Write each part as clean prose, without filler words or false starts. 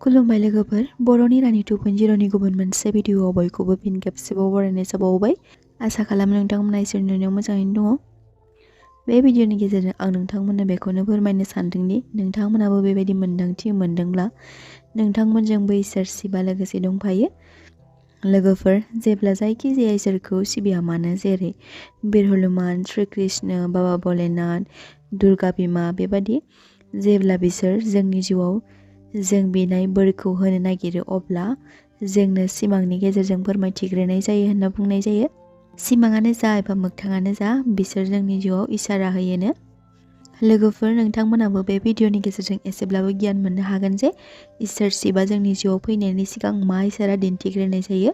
खुलुमबाय लोगोफोर, बर'नि रानि 2.0नि गुबुन मोनसे भिडिअआव बयखौबो फिन खेबसेबाव बरायनाय जाबावबाय। आसा खालामो नोंथांमोना इसोरनि अननायाव मोजाङैनो दङ। बे भिडिअनि गेजेरजों आं नोंथांमोननो बेखौनो फोरमायनो सानदोंदि नोंथांमोनाबो बेबायदि मोन्दांथि मोनदोंब्ला नोंथांमोनजोंबो इसोर शिबा लोगोसे दंफायो। लोगोफोर, जेब्ला जायखिजाया इसोरखौ सिबिया मानो, जेरै बिर हनुमान, श्री कृष्ण, बाबा भोलेनाथ, दुर्गा बिमा, बेबादि जेब्ला बिसोर जोंनि जिउआव जों बिनाय बोरखौ होनो नागिरो, अब्ला जोंनो सिमांनि गेजेरजों फोरमायथिग्रोनाय जायो होनना बुंनाय जायो। सिमाङानो जा एबा मोगथाङानो जा, बिसोर जोंनि जिउआव इसारा होयोनो। लोगोफोर, नोंथांमोनाबो बे भिडिअनि गेजेरजों एसेब्लाबो गियान मोननो हागोन जे इसोर शिबा जोंनि जिउआव फैनायनि सिगां मा इसोरा दिन्थिग्रोनाय जायो।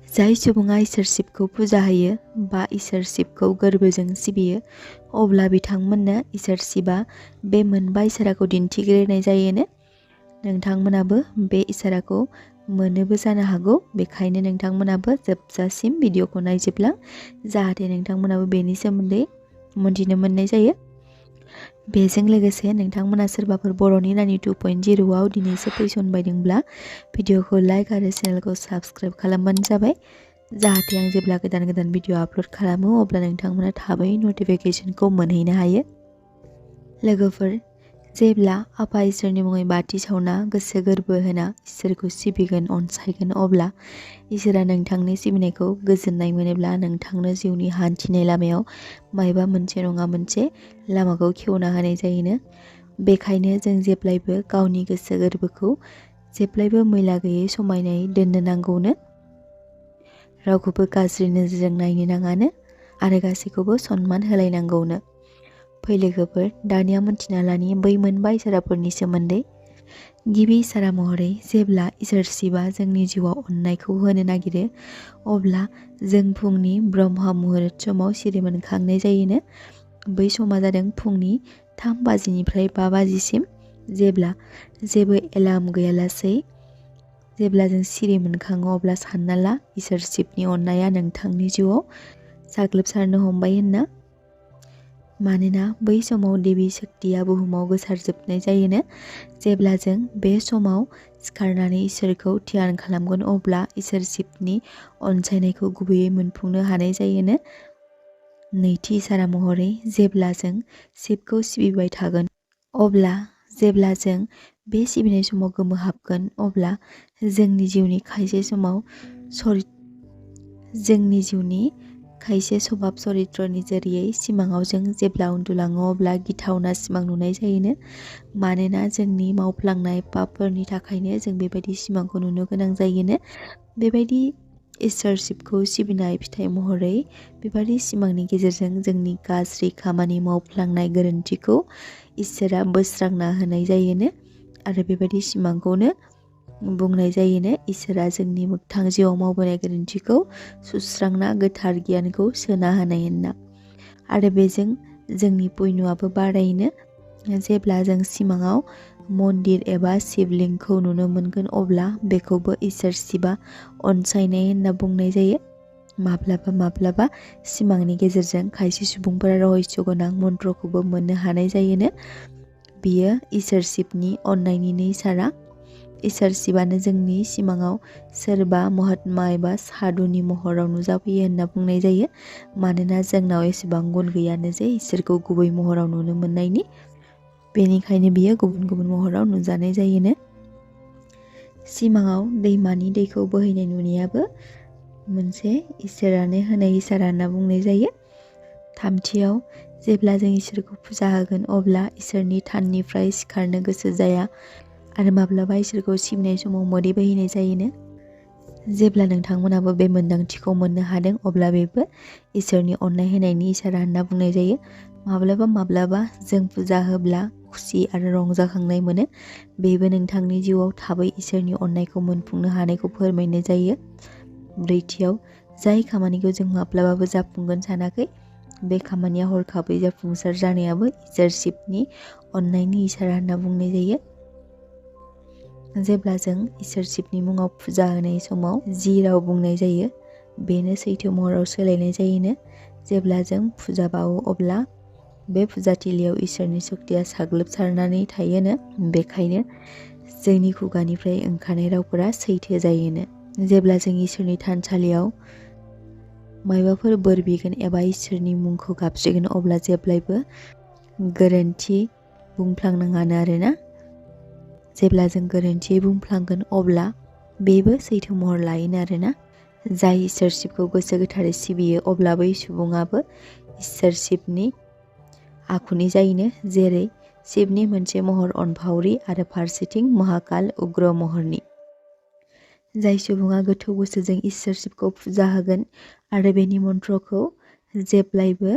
जाय सुबुङा इसोर शिबखौ फुजा होयो बा इसोर शिबखौ गोरबोजों सिबियो, अब्ला बिथांमोननो इसोर शिबा बे मोनबा इसाराखौ दिन्थिग्रोनाय जायोनो। नोंथांमोनाबो बे इसाराखौ मोनोबो जानो हागौ, बेखायनो नोंथांमोनाबो जोबजासिम भिडिअखौ नायजोबलां, जाहाथे नोंथांमोनाबो बेनि सोमोन्दै मोनथिनो मोननाय जायो। बेजों लोगोसे नोंथांमोना सोरबाफोर बर'नि रानि 2.0आव दिनैसो फैसनबायदोंब्ला भिडिअखौ लाइक आरो चेनेलखौ साबस्क्राइब खालामबानो जाबाय, जाहाथे आं जेब्ला गोदान गोदान भिडिअ आपल'ड खालामो अब्ला नोंथांमोना थाबै नटिफिकेसनखौ मोनहैनो हायो। लोगोफोर, जेब्ला आफा इसोरनि मुङै बाथि सावना गोसो गोरबो होना इसोरखौ सिबिगोन, अनसायगोन, अब्ला इसोरा नोंथांनि सिबिनायखौ गोजोननाय मोनोब्ला नोंथांनो जिउनि हान्थिनाय लामायाव मायबा मोनसे नङा मोनसे लामाखौ खेवना होनाय जायोनो। बेखायनो जों जेब्लायबो गावनि गोसो गोरबोखौ जेब्लायबो मैला गैयै समायनायै दोननो नांगौनो। रावखौबो गाज्रि नोजोरजों नायनो नाङानो आरो गासैखौबो सनमान होलायनांगौनो। फै लोगोफोर, दानिया मोनथिना लानि बै मोनबा इसाराफोरनि सोमोन्दै। गिबि इसारा महरै जेब्ला इसोर शिबा जोंनि जिउआव अननायखौ होनो नागिरो, अब्ला जों फुंनि ब्रह्म मुहुर्त समाव सिरि मोनखांनाय जायोनो। बै समा जादों फुंनि 3 बाजिनिफ्राय 5 बाजिसिम, जेब्ला जेबो एलार्म गैयालासै जेब्ला जों सिरि मोनखाङो, अब्ला सानना ला इसोर शिबनि अननाया नोंथांनि जिउआव साग्लोबसारनो हमबाय होनना। मानोना बै समाव देबि शक्तिया बुहुमाव गोसारजोबनाय जायोनो। जेब्ला जों बे समाव सिखारनानै इसोरखौ ध्यान खालामगोन, अब्ला इसोर शिबनि अनसायनायखौ गुबैयै मोनफुंनो हानाय जायोनो। नैथि इसारा महरै जेब्ला जों शिबखौ सिबिबाय थागोन, अब्ला जेब्ला जों बे सिबिनाय समाव गोमोहाबगोन, अब्ला जोंनि जिउनि खायसे सभाब चरित्रनि जोरियै सिमाङाव जों जेब्ला उन्दुलाङो अब्ला गिथावना सिमां नुनाय जायोनो। मानोना जोंनि मावफ्लांनाय पापफोरनि थाखायनो जों बेबायदि सिमांखौ नुनो गोनां जायोनो। बेबायदि इसोर शिबखौ सिबिनाय फिथाइ महरै बेबायदि सिमांनि गेजेरजों जोंनि गाज्रि खामानि मावफ्लांनाय गोरोन्थिखौ इसोरा बोस्रांना होनाय जायोनो। आरो बेबायदि सिमांखौनो बुंनाय जायोनो इसोरा जोंनि मोगथां जिउआव मावबोनाय गोरोन्थिखौ सुस्रांना गोथार गियानखौ सोना होनाय होनना। आरो बेजों जोंनि पुण्यआबो बारायनो। जेब्ला जों सिमाङाव मन्दिर एबा शिबलिंगखौ नुनो मोनगोन, अब्ला बेखौबो इसोर शिबा अनसायनाय होनना बुंनाय जायो। माब्लाबा माब्लाबा सिमांनि गेजेरजों खायसे सुबुंफोरा रहस्य गोनां मन्त्रखौबो मोननो हानाय जायोनो। बियो इसोर शिबनि अननायनिनो इसारा। इसोर शिबानो जोंनि सिमाङाव सोरबा महात्मा एबा साधुनि महराव नुजाफैयो होनना बुंनाय जायो। मानोना जोंनाव एसेबां गुन गैयानो जे इसोरखौ गुबै महराव नुनो मोननायनि, बेनिखायनो बियो गुबुन गुबुन महराव नुजानाय जायोनो। सिमाङाव दैमानि दैखौ बोहैनाय नुनायाबो मोनसे इसोरानो होनाय इसारा होनना बुंनाय जायो। थामथियाव, जेब्ला जों इसोरखौ फुजा होगोन, अब्ला इसोरनि थाननिफ्राय सिखारनो गोसो जाया आरो माब्लाबा इसोरखौ सिबिनाय समाव मोदै बोहैनाय जायोनो। जेब्ला नोंथांमोनाबो बे मोन्दांथिखौ मोननो हादों, अब्ला बेबो इसोरनि अननाय होनायनि इसारा होनना बुंनाय जायो। माब्लाबा माब्लाबा जों फुजा होब्ला खुसि आरो रंजाखांनाय मोनो। बेबो नोंथांनि जिउआव थाबै इसोरनि अननायखौ मोनफुंनो हानायखौ फोरमायनाय जायो। ब्रैथियाव, जाय खामानिखौ जों माब्लाबाबो जाफुंगोन सानाखै, बे खामानिया हरखाबै जाफुंसार जानायाबो इसोर शिबनि अननायनि इसारा होनना बुंनाय जायो। जेब्ला जों इसोर शिबनि मुङाव फुजा होनाय समाव जि राव बुंनाय जायो, बेनो सैथो महराव सोलायनाय जायोनो। जेब्ला जों फुजा बावो अब्ला बे फुजाथिलियाव इसोरनि सक्तिया साग्लोबसारनानै थायोनो। बेखायनो जोंनि खुगानिफ्राय ओंखारनाय रावफोरा सैथो जायोनो। जेब्ला जों इसोरनि थानसालियाव मायबाफोर बोर बिगोन एबा इसोरनि मुंखौ गाबज्रिगोन अब्ला जेब्लायबो गोरोन्थि बुंफ्लांनाङानो आरोना। जेब्ला जों गोरोन्थियै बुंफ्लांगोन अब्ला बेबो सैथो महर लायोनो आरोना। जाय इसोर शिबखौ गोसो गोथारै सिबियो अब्ला बै सुबुङाबो इसोर शिबनि आखुनि जायोनो। जेरै शिबनि मोनसे महर अनफावरि आरो फारसेथिं महाकाल उग्र महरनि। जाय सुबुङा गोथौ गोसोजों इसोर शिबखौ फुजा होगोन आरो बेनि मन्त्रखौ जेब्लायबो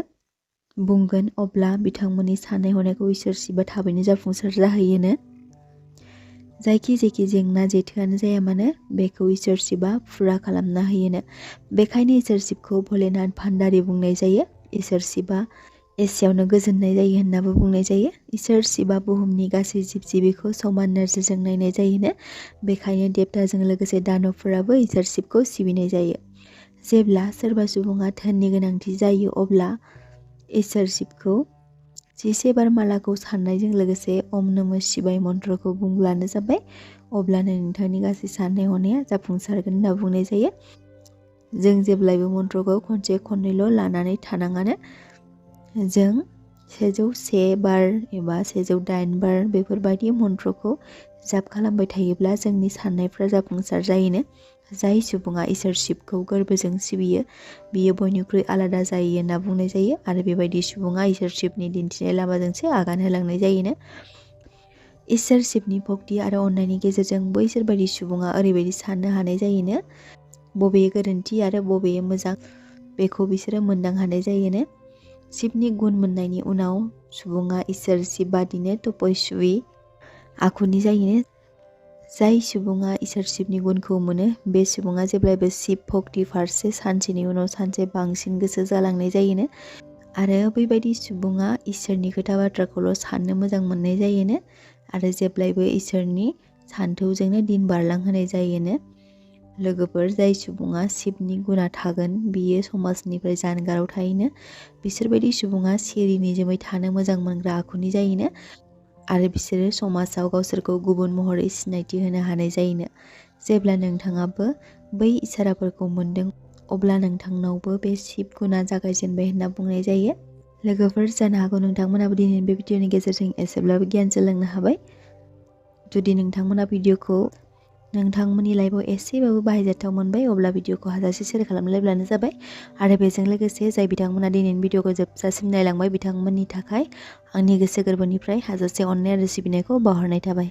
बुंगोन अब्ला बिथांमोननि साननाय हनायखौ इसोर शिबा थाबैनो जाफुंसार जाहैयोनो। जायखि जेंना जेथोआनो जाया मानो बेखौ इसोर शिबा फुरा खालामना होयोनो। बेखायनो इसोर शिबखौ भलेनाथ भान्डारि बुंनाय जायो। इसोर शिबा एसेयावनो गोजोननाय जायो होननाबो बुंनाय जायो। इसोर शिबा बुहुमनि गासै जिब जिबिखौ समान नोजोरजों नायनाय जायोनो। बेखायनो देबताजों लोगोसे दानबफोराबो इसोर शिबखौ सिबिनाय जायो। जेब्ला सोरबा सुबुङा धोननि गोनांथि जायो अब्ला इसोर शिबखौ 11 बार मालाखौ साननायजों लोगोसे ओम नमः शिवाय मन्त्रखौ बुंब्लानो जाबाय। अब्लानो नोंथांनि गासै साननाय हनाया जाफुंसारगोन होनना बुंनाय जायो। जों जेब्लायबो मन्त्रखौ खनसे खननैल' लानानै थानाङानो। जों 101 बार एबा 108 बार बेफोरबायदि मन्त्रखौ जाप खालामबाय थायोब्ला जोंनि साननायफ्रा जाफुंसार जायोनो। जाय सुबुङा इसोर शिबखौ गोरबोजों सिबियो बियो बयनिख्रुइ आलादा जायो होनना बुंनाय जायो आरो बेबायदि सुबुङा इसोर शिबनि दिन्थिनाय लामाजोंसो आगान होलांनाय जायोनो। इसोर शिबनि भक्ति आरो अननायनि गेजेरजों बैसोर बायदि सुबुङा ओरैबायदि साननो हानाय जायोनो बबे गोरोन्थि आरो बबे मोजां बेखौ बिसोरो मोनदां हानाय जायोनो। शिबनि गुन मोननायनि उनाव सुबुङा इसोर शिब बादिनो तपस्वी आखुनि जायोनो। जाय सुबुङा इसोर शिबनि गुनखौ मोनो बे सुबुङा जेब्लायबो शिब भक्ति फारसे सानसेनि उनाव सानसे बांसिन गोसो जालांनाय जायोनो आरो बैबायदि सुबुङा इसोरनि खोथा बाथ्राखौल' साननो मोजां मोननाय जायोनो आरो जेब्लायबो इसोरनि सान्थौजोंनो दिन बारलांहोनाय जायोनो। लोगोफोर, जाय सुबुङा शिबनि गुना थागोन बियो समाजनिफ्राय जानगाराव थायोनो। बिसोरबायदि सुबुङा सिरि निजोमै थानो मोजां मोनग्रा आखुनि जायोनो आरो बिसोरो समाजाव गावसोरखौ गुबुन महरै सिनायथि होनो हानाय जायोनो। जेब्ला नोंथाङाबो बै इसाराफोरखौ मोनदों अब्ला नोंथांनावबो बे शिब गुना जागायजेनबाय होनना बुंनाय जायो। लोगोफोर, जानो हागौ नोंथांमोनाबो दिनैनि बे भिडिअनि गेजेरजों एसेब्लाबो गियान सोलोंनो हाबाय। जुदि नोंथांमोना भिडिअखौ नोंथांमोननि लाइफआव एसेबाबो बाहायजाथाव मोनबाय अब्ला भिडिअखौ हाजासे शेयार खालामलायब्लानो जाबाय आरो बेजों लोगोसे जाय बिथांमोना दिनैनि भिडिअखौ जोबजासिम नायलांबाय बिथांमोननि थाखाय आंनि गोसो गोरबोनिफ्राय हाजासे अननाय आरो सिबिनायखौ बावहरनाय थाबाय।